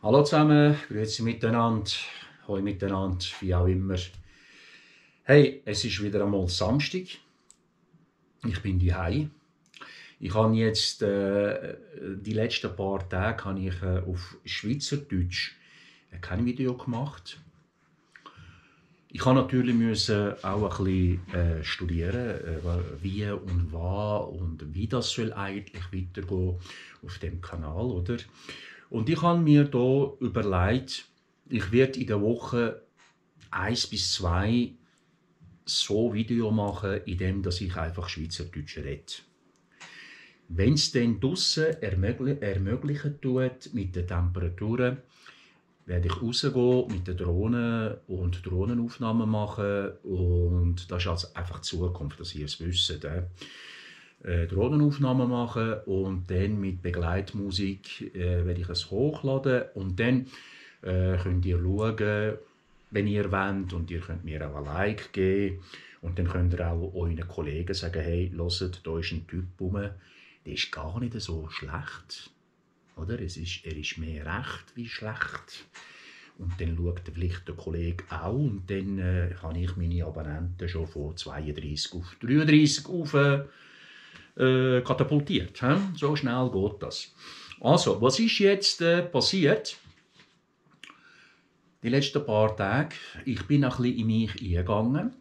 Hallo zusammen, grüezi miteinander, hoi miteinander, wie auch immer. Hey, es ist wieder einmal Samstag. Ich bin daheim. Ich habe jetzt die letzten paar Tage auf Schweizerdeutsch kein Video gemacht. Ich habe natürlich auch ein bisschen studieren, wie und was und wie das soll eigentlich weitergehen auf dem Kanal, oder? Und ich habe mir da überlegt, ich werde in der Woche 1 bis 2 so Video machen, in dem dass ich einfach Schweizerdeutsch rede. Wenn es dann draussen ermöglichen tut mit den Temperaturen, werde ich rausgehen mit der Drohne und Drohnenaufnahmen machen. Und das ist also einfach die Zukunft, dass ihr es wisst. Drohnenaufnahmen machen und dann mit Begleitmusik werde ich es hochladen. Und dann könnt ihr schauen, wenn ihr wollt. Und ihr könnt mir auch ein Like geben. Und dann könnt ihr auch euren Kollegen sagen, hey, hört, da ist ein Typ rum, der ist gar nicht so schlecht. Oder? Er ist mehr recht wie schlecht. Und dann schaut vielleicht der Kollege auch und dann habe ich meine Abonnenten schon von 32 auf 33 auf katapultiert. He? So schnell geht das. Also, was ist jetzt passiert? Die letzten paar Tage, ich bin ein bisschen in mich eingegangen.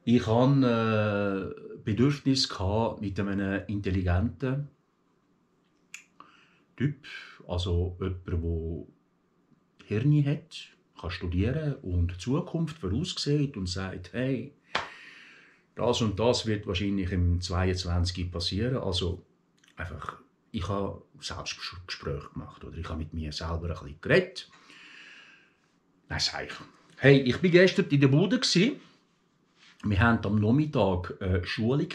Ich hatte Bedürfnis mit einem intelligenten Typ, also jemand, der Hirn hat, kann studieren und die Zukunft voraussieht und sagt, hey, das und das wird wahrscheinlich im 22 passieren. Also einfach, ich habe Selbstgespräche gemacht oder ich habe mit mir selber ein bisschen geredet. Dann sage ich, hey, ich war gestern in der Bude. Wir hatten am Nachmittag eine Schulung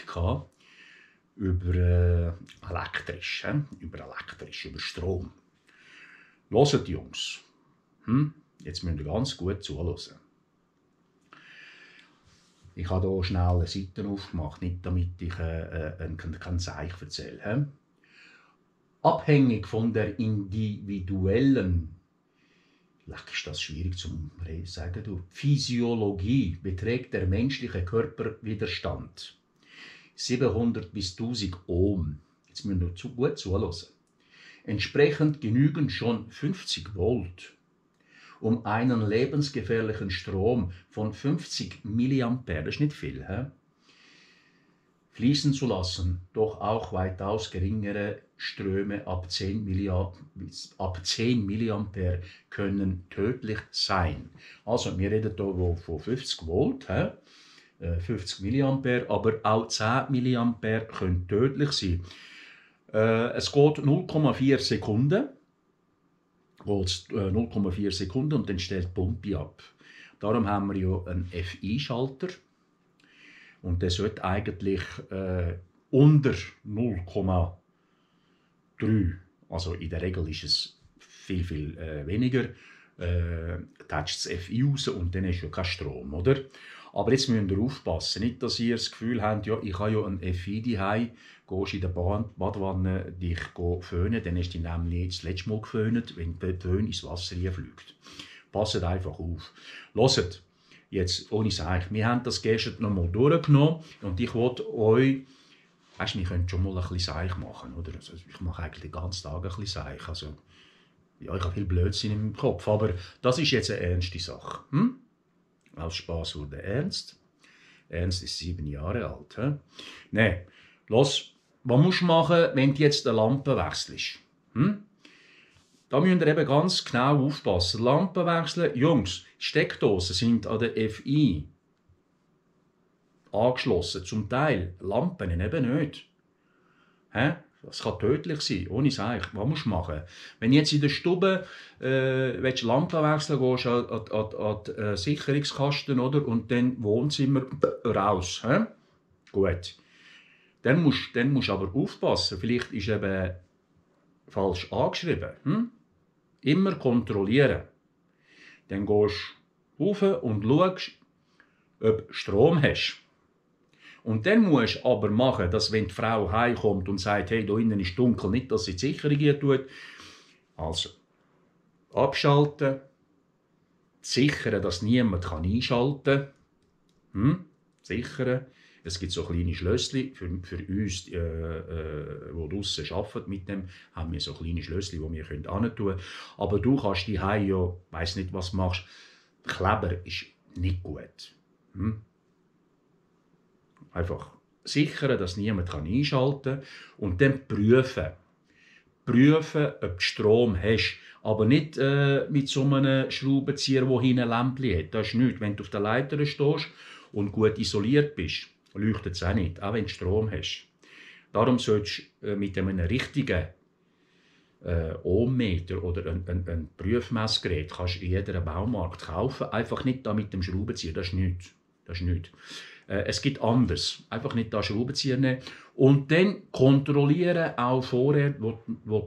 über über Strom. Hört, Jungs. Jetzt müsst ihr ganz gut zuhören. Ich habe hier schnell eine Seite aufgemacht, nicht damit ich kein Zeichen erzähle. Abhängig von der individuellen, ist das schwierig zu sagen, Physiologie beträgt der menschliche Körperwiderstand 700 bis 1000 Ohm. Jetzt müssen wir gut zuhören. Entsprechend genügen schon 50 Volt, um einen lebensgefährlichen Strom von 50 mA, das ist nicht viel, fließen zu lassen, doch auch weitaus geringere Ströme ab 10 mA können tödlich sein. Also wir reden hier von 50 Volt, 50 mA, aber auch 10 mA können tödlich sein. Es geht 0,4 Sekunden. 0,4 Sekunden und dann stellt die Pumpe ab. Darum haben wir ja einen FI-Schalter. Und der sollte eigentlich unter 0,3, also in der Regel ist es viel weniger, tätscht das FI raus und dann ist ja kein Strom, oder? Aber jetzt müsst ihr aufpassen, nicht, dass ihr das Gefühl habt, ja, ich habe ja einen FI daheim, gehst in der Badwanne dich föhnen, dann hast du nämlich das letzte Mal geföhnt, wenn der Föhn ins Wasser fliegt. Passt einfach auf. Hört, jetzt ohne Seich, wir haben das gestern noch mal durchgenommen und ich wollte euch, weißt du, wir können schon mal ein bisschen Seich machen, oder? Also ich mache eigentlich den ganzen Tag ein bisschen Seich, also ja, ich habe viel Blödsinn im Kopf, aber das ist jetzt eine ernste Sache. Aus Spaß wurde ernst. Ernst ist 7 Jahre alt. Nein, los, was musst du machen, wenn du jetzt eine Lampe wechselst? Da müsst ihr eben ganz genau aufpassen. Lampen wechseln, Jungs, Steckdosen sind an der FI angeschlossen. Zum Teil Lampen eben nicht. Das kann tödlich sein, ohne Seich. Was musst du machen? Wenn du jetzt in der Stube willst Lampen wechseln gehst an den Sicherungskasten, oder? Und dann Wohnzimmer raus. Gut. Dann musst du aber aufpassen. Vielleicht ist eben falsch angeschrieben. Immer kontrollieren. Dann gehst du rauf und schaust, ob du Strom hast. Und dann musst du aber machen, dass wenn die Frau heimkommt und sagt, hey, da innen ist dunkel, nicht, dass sie die Sicherung tut. Also, abschalten, sichern, dass niemand einschalten kann. Sichern. Es gibt so kleine Schlössli für uns, die draussen arbeiten mit dem, haben wir so kleine Schlössli, die wir hin tun können. Aber du kannst die Hause ja, weiss nicht, was du machst. Kleber ist nicht gut. Einfach sichern, dass niemand einschalten kann und dann prüfen. Prüfen, ob du Strom hast. Aber nicht mit so einem Schraubenzieher, der hinten ein Lämpchen hat. Das ist nichts. Wenn du auf der Leiter stehst und gut isoliert bist, leuchtet es auch nicht, auch wenn du Strom hast. Darum solltest du mit einem richtigen Ohmmeter oder ein Prüfmessgerät kannst du in jedem Baumarkt kaufen. Einfach nicht da mit dem Schraubenzieher, das ist nichts. Das ist nichts. Es gibt anders. Einfach nicht da Schraubenzieher nehmen. Und dann kontrollieren auch vorher, wo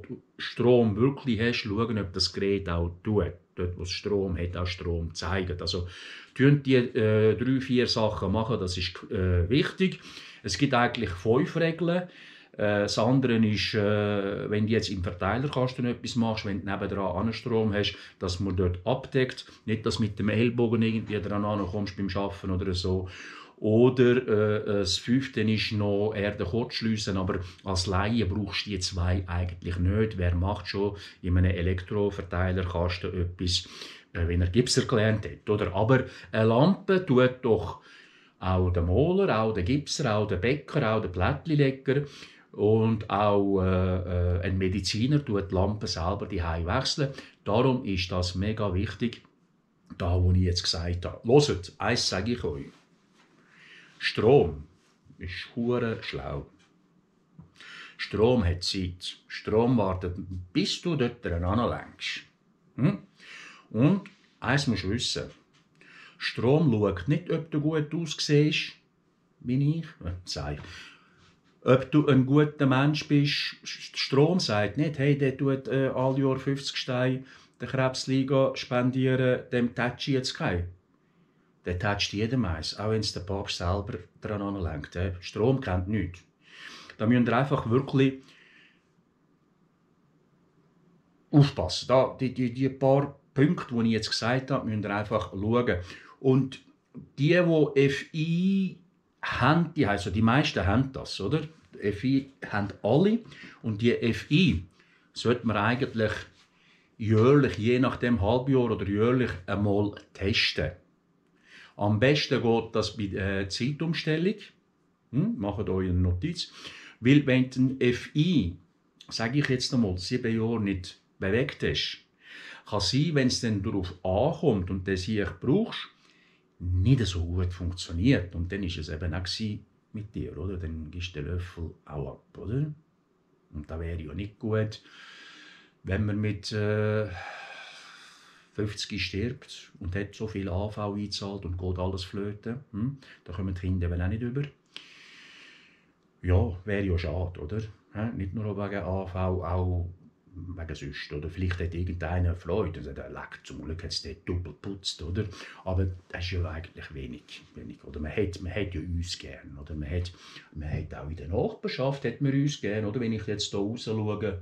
du Strom wirklich hast, schauen, ob das Gerät auch tut. Dort, wo es Strom hat, auch Strom zeigen. Also, tun die 3-4 Sachen machen, das ist wichtig. Es gibt eigentlich 5 Regeln. Das andere ist, wenn du jetzt im Verteilerkasten etwas machst, wenn du nebendran Strom hast, dass man dort abdeckt. Nicht, dass du mit dem Ellbogen irgendwie dran kommst beim Arbeiten oder so. Oder das 5. ist noch Erde kurzschliessen, aber als Laie brauchst du die 2 eigentlich nicht. Wer macht schon in einem Elektroverteilerkasten etwas, wenn er Gipser gelernt hat? Oder? Aber eine Lampe tut doch auch der Moler, auch der Gipser, auch der Bäcker, auch der Plättlilecker und auch ein Mediziner tut die Lampe selber die wechseln. Darum ist das mega wichtig, da was ich jetzt gesagt habe. Hört, eins sage ich euch. Strom ist hure schlau. Strom hat Zeit. Strom wartet, bis du dort anlenkst. Und eins musst du wissen. Strom schaut nicht, ob du gut aussiehst, wie ich. Ob du ein guter Mensch bist. Strom sagt nicht, hey, der tut alle Jahr 50 Steine der Krebsliga spendieren, dem tätsch jetzt kein. Der tätscht jedem eins, auch wenn es der Papst selber daran anlenkt. Strom kennt nichts. Da müsst ihr einfach wirklich aufpassen. Da, die paar Punkte, die ich jetzt gesagt habe, müsst ihr einfach schauen. Und die FI haben, also die meisten haben das, oder? Die FI haben alle. Und die FI sollte man eigentlich jährlich, je nach dem Halbjahr oder jährlich einmal testen. Am besten geht das bei der Zeitumstellung. Macht euch eine Notiz. Weil wenn du ein FI, sage ich jetzt einmal, 7 Jahre nicht bewegt hast, kann sein, wenn es dann darauf ankommt und das hier brauchst, nicht so gut funktioniert. Und dann war es eben auch mit dir, oder? Dann gibst du den Löffel auch ab, oder? Und das wäre ja nicht gut, wenn man mit 50 stirbt und hat so viel AV eingezahlt und geht alles flöten. Da kommen die Kinder eben auch nicht über. Ja, wäre ja schade, oder? Nicht nur wegen AV, auch wegen sonst. Oder vielleicht hat irgendeiner Freude und sagt, leck, zum Glück hat es dort doppelt geputzt, oder? Aber das ist ja eigentlich wenig. Oder man hat ja uns gern. Oder man hat auch in der Nachbarschaft hat man uns gern. Oder wenn ich jetzt hier raus schaue,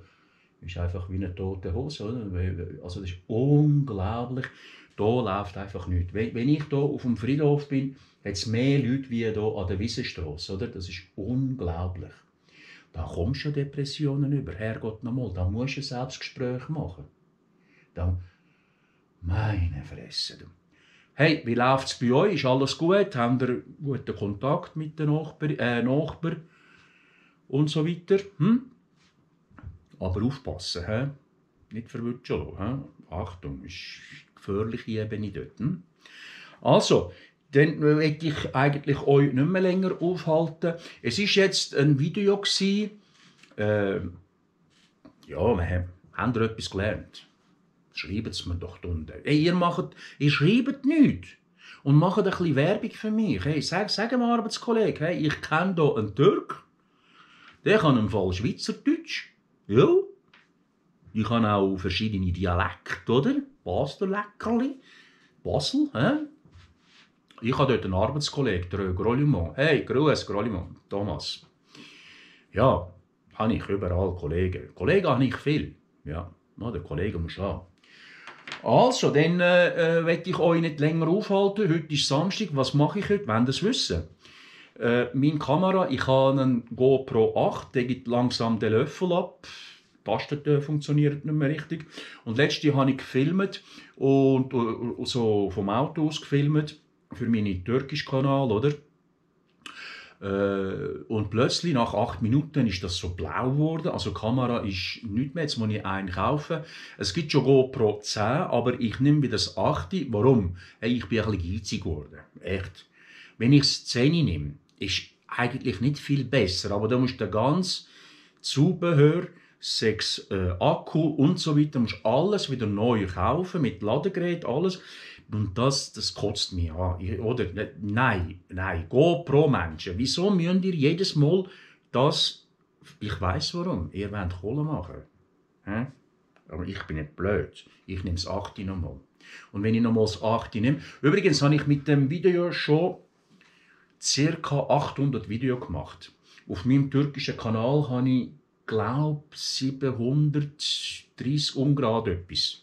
ist einfach wie eine tote Hose. Oder? Also das ist unglaublich. Da läuft einfach nichts. Wenn ich hier auf dem Friedhof bin, hat es mehr Leute wie hier an der Wiesenstrasse. Oder? Das ist unglaublich. Da kommst du Depressionen über. Herrgott nochmal, da musst du ein Selbstgespräch machen. Da, meine Fresse. Hey, wie läuft es bei euch? Ist alles gut? Habt ihr guten Kontakt mit den Nachbarn? Und so weiter? Aber aufpassen, he? Nicht verwutschen lassen. Achtung, ist gefährliche Ebene dort. Also, dann möchte ich eigentlich euch nicht mehr länger aufhalten. Es war jetzt ein Video. Ja, wir haben etwas gelernt. Schreibt es mir doch unten. Hey, ihr schreibt nichts. Und macht ein bisschen Werbung für mich. Hey, sag dem Arbeitskollegen, hey, ich kenne hier einen Türk. Der kann im Fall Schweizerdeutsch. Ja. Ich habe auch verschiedene Dialekte, oder? Basler Leckerli. Basel, hä? Ich habe dort einen Arbeitskollegen, der Grollimont. Hey, grüß, Grollimont, Thomas. Ja, habe ich überall Kollegen. Kollegen habe ich viel. Ja, der Kollege muss haben. Also, dann möchte ich euch nicht länger aufhalten. Heute ist Samstag. Was mache ich heute? Wollt ihr es wissen? Meine Kamera, ich habe einen GoPro 8, der gibt langsam den Löffel ab. Die Tasten funktionieren nicht mehr richtig. Und letztes habe ich gefilmt und so vom Auto aus gefilmt für meinen türkischen Kanal, oder? Und plötzlich, nach 8 Minuten, ist das so blau geworden. Also die Kamera ist nicht mehr, jetzt muss ich einen kaufen. Es gibt schon GoPro 10, aber ich nehme wieder das 8. Warum? Hey, ich bin ein bisschen geizig geworden. Echt. Wenn ich das 10 nehme, ist eigentlich nicht viel besser. Aber da musst du ganz Zubehör, 6 Akku und so weiter, musst alles wieder neu kaufen, mit Ladegerät, alles. Und das kotzt mich an. Oder? Nein, GoPro-Menschen. Wieso müsst ihr jedes Mal das... Ich weiss warum. Ihr wollt Kohle machen. Hm? Aber ich bin nicht blöd. Ich nehme das 8 nochmal. Und wenn ich nochmal das 8 nehme... Übrigens habe ich mit dem Video schon ca. 800 Videos gemacht. Auf meinem türkischen Kanal habe ich, glaube ich, 730 Ungrad etwas,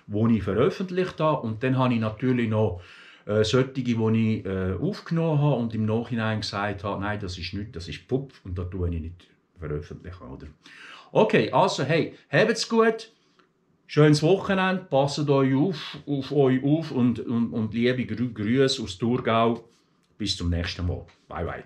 wo ich veröffentlicht habe. Und dann habe ich natürlich noch solche, die ich aufgenommen habe und im Nachhinein gesagt habe, nein, das ist nicht, das ist Pupf und das tue ich nicht veröffentlichen. Oder? Okay, also hey, habt's gut, schönes Wochenende, passt euch auf euch auf und liebe Grüße aus Thurgau. Bis zum nächsten Mal. Bye, bye.